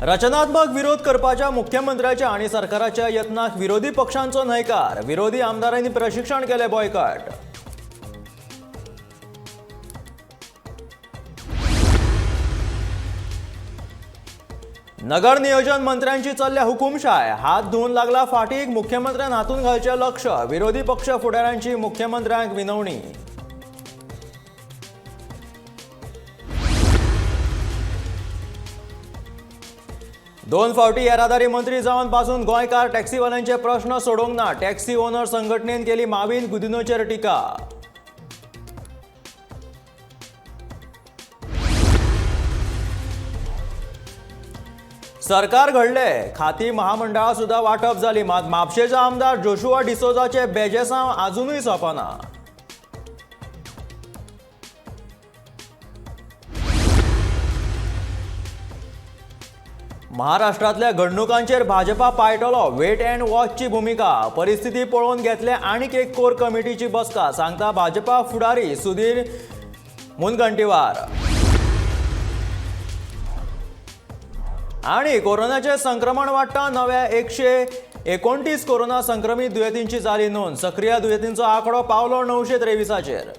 रचनात्मक विरोध करपाच्या मुख्यमंत्र्याच्या आनी सरकाराच्या यत्नाक विरोधी पक्षांचो न्हयकार. विरोधी आमदारांनी प्रशिक्षण केलें बॉयकॉट. नगर नियोजन मंत्र्यांची चल्ल्या हुकुमशाय. हात धुवन लागला फाटीक. मुख्यमंत्र्यान हातून घालचें लक्ष. विरोधी पक्ष फुडाऱ्यांची मुख्यमंत्र्यांक विनवणी. दोन फावटी येरादारी मंत्री जावन पासून गोंयकार टॅक्सीवाल्यांचे प्रश्न सोडोवंक ना. टॅक्सी ओनर संघटनेन केली माविन गुदिन्होचेर टिका. सरकार घडले, खाती महामंडळां सुद्धा वांटप जाली, मात म्हापशेचो आमदार जोशुआ डिसोजाचे बेजेसांव आजुनूय सोंपना. महाराष्ट्रांतल्या घडणुकांचेर भाजपा पायटलो. वेट अँड वॉचची भुमिका. परिस्थिती पळोवन घेतले आनीक एक कोर कमिटीची बसका, सांगता भाजपा फुडारी सुधीर मुनगंटीवार. आणि कोरोनाचे संक्रमण वाडटा. नव्या 129 कोरोना संक्रमित दुयेंतींची जाली नोंद. सक्रिय दुयेंतींचो आंकडो पावलो 923चेर.